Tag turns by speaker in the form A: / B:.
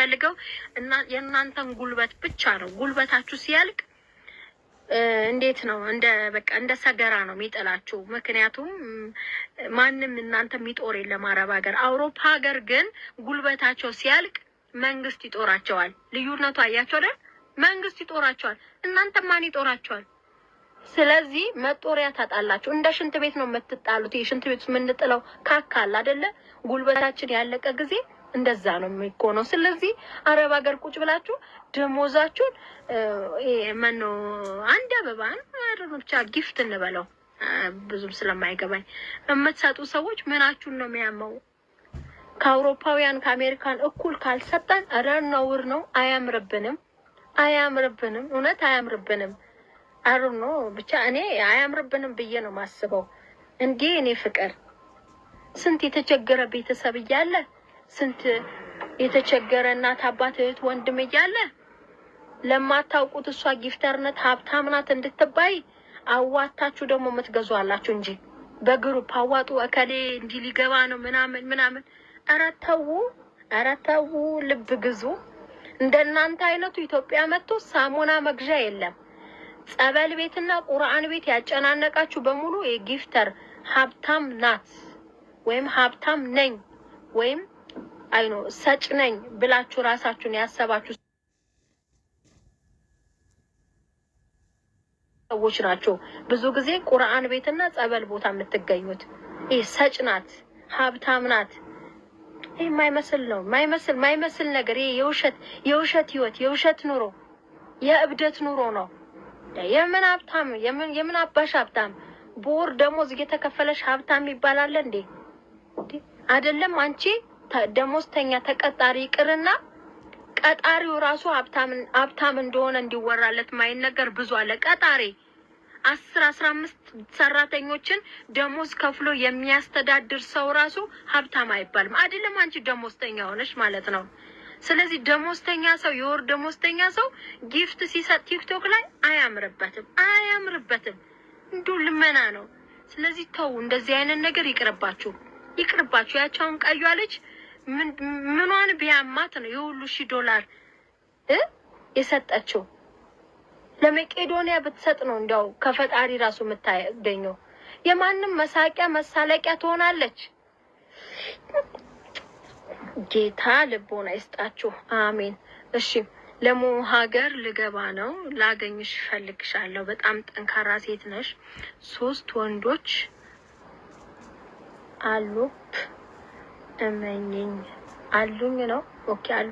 A: የሚፈልገው እና የእናንተን ጉልበት ብቻ ነው። ጉልበታችሁ ሲያልቅ እንዴት ነው እንደ በቃ እንደ ሰገራ ነው የሚጥላችሁ። ምክንያቱም ማንም እናንተ የሚጦር የለም አረብ ሀገር። አውሮፓ ሀገር ግን ጉልበታቸው ሲያልቅ መንግስት ይጦራቸዋል። ልዩነቱ አያቸው አይደል? መንግስት ይጦራቸዋል። እናንተ ማን ይጦራቸዋል? ስለዚህ መጦሪያ ታጣላችሁ። እንደ ሽንት ቤት ነው የምትጣሉት። የሽንት ቤት የምንጥለው ካካ አለ አይደለ? ጉልበታችን ያለቀ ጊዜ እንደዛ ነው የሚኮነው። ስለዚህ አረብ ሀገር ቁጭ ብላችሁ ደሞዛችሁን መኖ አንድ አበባ ብቻ gift እንበለው ብዙም ስለማይገባኝ የምትሰጡ ሰዎች ምናችሁን ነው የሚያመው? ከአውሮፓውያን ከአሜሪካን እኩል ካልሰጠን ኧረ ነውር ነው። አያምርብንም፣ አያምርብንም፣ እውነት አያምርብንም። አሩ ነው ብቻ እኔ አያምርብንም ብዬ ነው ማስበው። እንዴ እኔ ፍቅር ስንት የተቸገረ ቤተሰብ እያለ፣ ስንት የተቸገረ እናት አባት እህት ወንድም እያለ ለማታውቁት እሷ gifter ናት ሀብታም ናት እንድትባይ አዋታችሁ ደግሞ የምትገዙ አላችሁ እንጂ በ group አዋጡ እከሌ እንዲህ ሊገባ ነው ምናምን ምናምን። ኧረ ተው፣ ኧረ ተው፣ ልብ ግዙ። እንደናንተ አይነቱ ኢትዮጵያ መጥቶ ሳሙና መግዣ የለም። ጸበል ቤትና ቁርአን ቤት ያጨናነቃችሁ በሙሉ የ gifter ሀብታም ናት ወይም ሀብታም ነኝ ወይም አይኖ ሰጭ ነኝ ብላችሁ ራሳችሁን ያሰባችሁ ሰዎች ናቸው። ብዙ ጊዜ ቁርአን ቤትና ጸበል ቦታ የምትገኙት ይህ ሰጭ ናት፣ ሀብታም ናት። ይህ የማይመስል ነው፣ ማይመስል ማይመስል ነገር ይሄ የውሸት የውሸት ህይወት፣ የውሸት ኑሮ፣ የእብደት ኑሮ ነው። የምን ሀብታም የምን አባሽ ሀብታም? በወር ደሞዝ እየተከፈለሽ ሀብታም ይባላል እንዴ? አይደለም አንቺ ደሞዝተኛ ተቀጣሪ ይቅርና ቀጣሪው ራሱ ሀብታም እንደሆነ እንዲወራለት ማይነገር ብዙ አለ። ቀጣሪ 10 15 ሰራተኞችን ደሞዝ ከፍሎ የሚያስተዳድር ሰው ራሱ ሀብታም አይባልም። አይደለም አንቺ ደሞዝተኛ ሆነሽ ማለት ነው። ስለዚህ ደሞዝተኛ ሰው የወር ደሞዝተኛ ሰው gift ሲሰጥ ቲክቶክ ላይ አያምርበትም፣ አያምርበትም። እንዲሁ ልመና ነው። ስለዚህ ተው፣ እንደዚህ አይነት ነገር ይቅርባችሁ፣ ይቅርባችሁ። ያቸውን ቀዩ ልጅ ምኗን ቢያማት ነው የሁሉ ሺህ ዶላር የሰጠችው? ለመቄዶንያ ብትሰጥ ነው እንዲያው ከፈጣሪ ራሱ የምታገኘው። የማንም መሳቂያ መሳለቂያ ትሆናለች። ጌታ ልቦና ይስጣችሁ። አሜን። እሺ ለሞ ሀገር ልገባ ነው። ላገኝሽ እፈልግሻለሁ። በጣም ጠንካራ ሴት ነሽ። 3 ወንዶች አሉፕ እመኝኝ አሉኝ ነው። Okay አሉ።